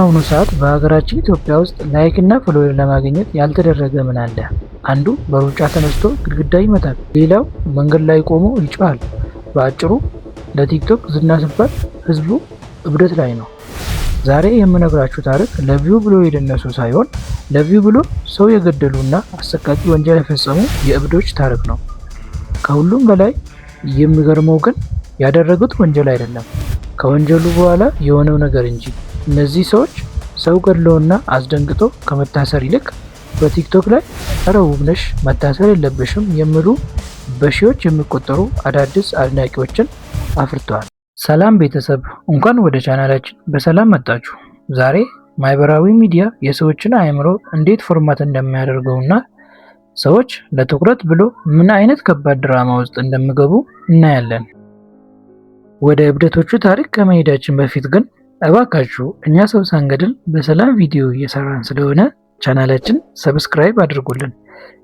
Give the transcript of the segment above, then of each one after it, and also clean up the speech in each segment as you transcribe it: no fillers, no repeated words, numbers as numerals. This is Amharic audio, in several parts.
በአሁኑ ሰዓት በሀገራችን ኢትዮጵያ ውስጥ like እና follower ለማግኘት ያልተደረገ ምን አለ? አንዱ በሩጫ ተነስቶ ግድግዳ ይመታል፣ ሌላው መንገድ ላይ ቆሞ ይጮሃል። በአጭሩ ለቲክቶክ ዝና ሲባል ህዝቡ እብደት ላይ ነው። ዛሬ የምነግራችሁ ታሪክ ለ view ብሎ የደነሱ ሳይሆን ለ view ብሎ ሰው የገደሉና አሰቃቂ ወንጀል የፈጸሙ የእብዶች ታሪክ ነው። ከሁሉም በላይ የሚገርመው ግን ያደረጉት ወንጀል አይደለም፣ ከወንጀሉ በኋላ የሆነው ነገር እንጂ። እነዚህ ሰዎች ሰው ገድለውና አስደንግጦ ከመታሰር ይልቅ በቲክቶክ ላይ "እረ ውብ ነሽ፣ መታሰር የለብሽም" የሚሉ በሺዎች የሚቆጠሩ አዳዲስ አድናቂዎችን አፍርተዋል። ሰላም ቤተሰብ፣ እንኳን ወደ ቻናላችን በሰላም መጣችሁ። ዛሬ ማህበራዊ ሚዲያ የሰዎችን አእምሮ እንዴት format እንደሚያደርገውና ሰዎች ለትኩረት ብሎ ምን አይነት ከባድ ድራማ ውስጥ እንደሚገቡ እናያለን። ወደ እብደቶቹ ታሪክ ከመሄዳችን በፊት ግን እባካችሁ እኛ ሰው ሳንገድል በሰላም ቪዲዮ እየሰራን ስለሆነ ቻናላችን subscribe አድርጉልን፣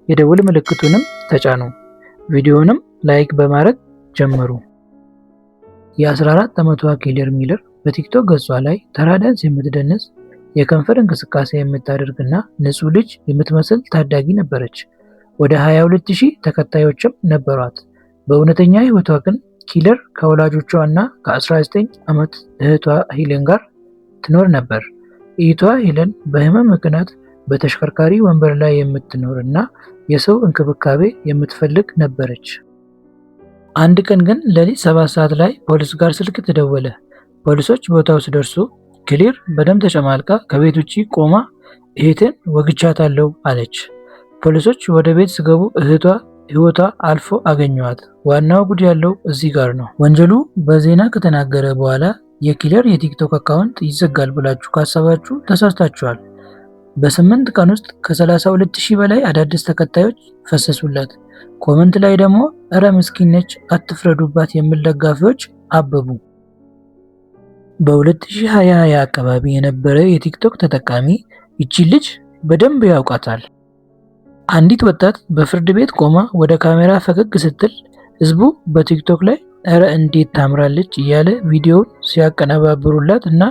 የደውል ምልክቱንም ተጫኑ፣ ቪዲዮንም like በማድረግ ጀምሩ። የ14 ዓመቷ ኬለር ሚለር በቲክቶክ ገጿ ላይ ተራ ዳንስ የምትደንስ፣ የከንፈር እንቅስቃሴ የምታደርግና ንጹህ ልጅ የምትመስል ታዳጊ ነበረች። ወደ 22,000 ተከታዮችም ነበሯት። በእውነተኛ ሕይወቷ ግን ኪለር ከወላጆቿ እና ከ19 ዓመት እህቷ ሄለን ጋር ትኖር ነበር። እህቷ ሄለን በህመም ምክንያት በተሽከርካሪ ወንበር ላይ የምትኖር እና የሰው እንክብካቤ የምትፈልግ ነበረች። አንድ ቀን ግን ሌሊት 7 ሰዓት ላይ ፖሊስ ጋር ስልክ ተደወለ። ፖሊሶች ቦታው ሲደርሱ ክሊር በደም ተጨማልቃ ከቤት ውጭ ቆማ "እህቴን ወግቻታለሁ" አለች። ፖሊሶች ወደ ቤት ሲገቡ እህቷ ህይወቷ አልፎ አገኘዋት። ዋናው ጉድ ያለው እዚህ ጋር ነው። ወንጀሉ በዜና ከተናገረ በኋላ የኪለር የቲክቶክ account ይዘጋል ብላችሁ ካሰባችሁ ተሳስታችኋል። በ8 ቀን ውስጥ ከ32,000 በላይ አዳዲስ ተከታዮች ፈሰሱላት። Comment ላይ ደግሞ "እረ ምስኪን ነች፣ አትፍረዱባት" የሚል ደጋፊዎች አበቡ። በ2020 አካባቢ የነበረ የቲክቶክ ተጠቃሚ ይቺ ልጅ በደንብ ያውቃታል። አንዲት ወጣት በፍርድ ቤት ቆማ ወደ ካሜራ ፈገግ ስትል ህዝቡ በቲክቶክ ላይ "እረ እንዴት ታምራለች" እያለ ቪዲዮውን ሲያቀነባብሩላት እና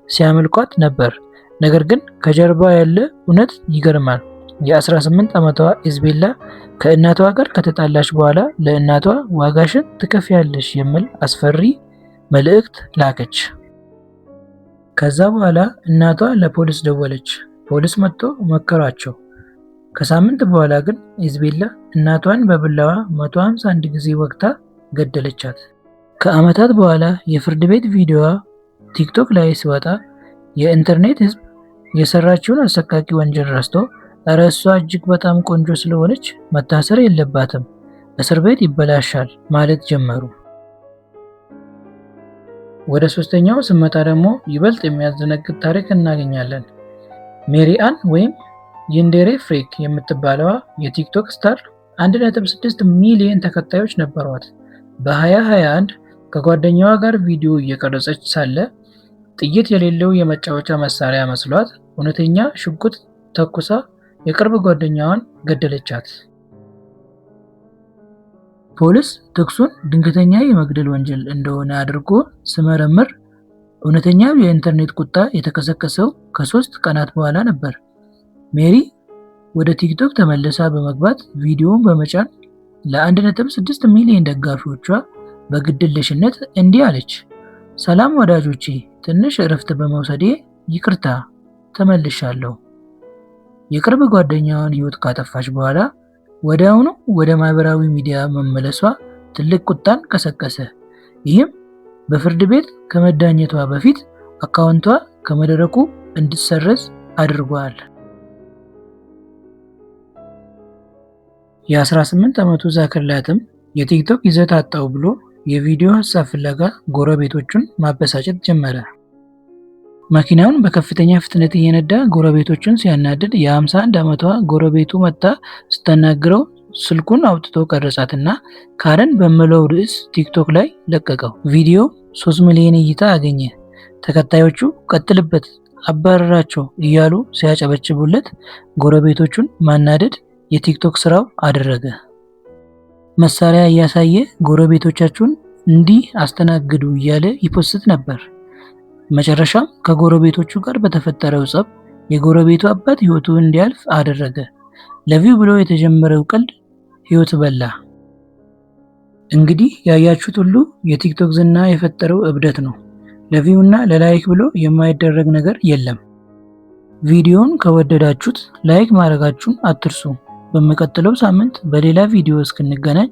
ሲያመልኳት ነበር። ነገር ግን ከጀርባ ያለ እውነት ይገርማል። የ18 ዓመቷ ኢዝቤላ ከእናቷ ጋር ከተጣላች በኋላ ለእናቷ "ዋጋሽን ትከፍያለሽ" የሚል አስፈሪ መልእክት ላከች። ከዛ በኋላ እናቷ ለፖሊስ ደወለች። ፖሊስ መጥቶ መከሯቸው። ከሳምንት በኋላ ግን ኢዝቤላ እናቷን በቢላዋ 151 ጊዜ ወግታ ገደለቻት። ከዓመታት በኋላ የፍርድ ቤት ቪዲዮዋ ቲክቶክ ላይ ሲወጣ የኢንተርኔት ህዝብ የሰራችውን አሰቃቂ ወንጀል ረስቶ "እረ እሷ እጅግ በጣም ቆንጆ ስለሆነች መታሰር የለባትም፣ እስር ቤት ይበላሻል" ማለት ጀመሩ። ወደ ሶስተኛው ስንመጣ ደግሞ ይበልጥ የሚያስደነግጥ ታሪክ እናገኛለን። ሜሪ አን ወይም Yandere Freak የምትባለዋ የቲክቶክ star 1.6 ሚሊዮን ተከታዮች ነበሯት። በ2021 ከጓደኛዋ ጋር ቪዲዮ እየቀረጸች ሳለ ጥይት የሌለው የመጫወቻ መሳሪያ መስሏት እውነተኛ ሽጉጥ ተኩሳ የቅርብ ጓደኛዋን ገደለቻት። ፖሊስ ተኩሱን ድንገተኛ የመግደል ወንጀል እንደሆነ አድርጎ ሲመረምር እውነተኛው የኢንተርኔት ቁጣ የተቀሰቀሰው ከ3 ቀናት በኋላ ነበር። ሜሪ ወደ ቲክቶክ ተመልሳ በመግባት ቪዲዮውን በመጫን ለ1.6 ሚሊዮን ደጋፊዎቿ በግድየለሽነት እንዲህ አለች፦ "ሰላም ወዳጆቼ፣ ትንሽ እረፍት በመውሰዴ ይቅርታ፣ ተመልሻለሁ።" የቅርብ ጓደኛዋን ሕይወት ካጠፋች በኋላ ወዲያውኑ ወደ ማህበራዊ ሚዲያ መመለሷ ትልቅ ቁጣን ቀሰቀሰ። ይህም በፍርድ ቤት ከመዳኘቷ በፊት አካውንቷ ከመድረኩ እንዲሰረዝ አድርጓል። የ18 ዓመቱ ዛክርላትም የቲክቶክ ይዘት አጣው ብሎ የቪዲዮ ሀሳብ ፍለጋ ጎረቤቶቹን ማበሳጨት ጀመረ። መኪናውን በከፍተኛ ፍጥነት እየነዳ ጎረቤቶቹን ሲያናድድ የ51 ዓመቷ ጎረቤቱ መጥታ ስታናግረው ስልኩን አውጥቶ ቀረጻትና ካረን በሚለው ርዕስ ቲክቶክ ላይ ለቀቀው። ቪዲዮው 3 ሚሊዮን እይታ አገኘ። ተከታዮቹ "ቀጥልበት፣ አባረራቸው" እያሉ ሲያጨበጭቡለት ጎረቤቶቹን ማናደድ የቲክቶክ ስራው አደረገ። መሳሪያ እያሳየ ጎረቤቶቻችሁን እንዲህ አስተናግዱ እያለ ይ post ነበር። መጨረሻም ከጎረቤቶቹ ጋር በተፈጠረው ጸብ የጎረቤቱ አባት ሕይወቱ እንዲያልፍ አደረገ። ለ view ብሎ የተጀመረው ቀልድ ሕይወት በላ። እንግዲህ ያያችሁት ሁሉ የቲክቶክ ዝና የፈጠረው እብደት ነው። ለ view እና ለ like ብሎ የማይደረግ ነገር የለም። ቪዲዮውን ከወደዳችሁት like ማድረጋችሁን አትርሱ። በሚቀጥለው ሳምንት በሌላ ቪዲዮ እስክንገናኝ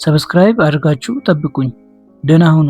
subscribe አድርጋችሁ ጠብቁኝ። ደህና ሁኑ።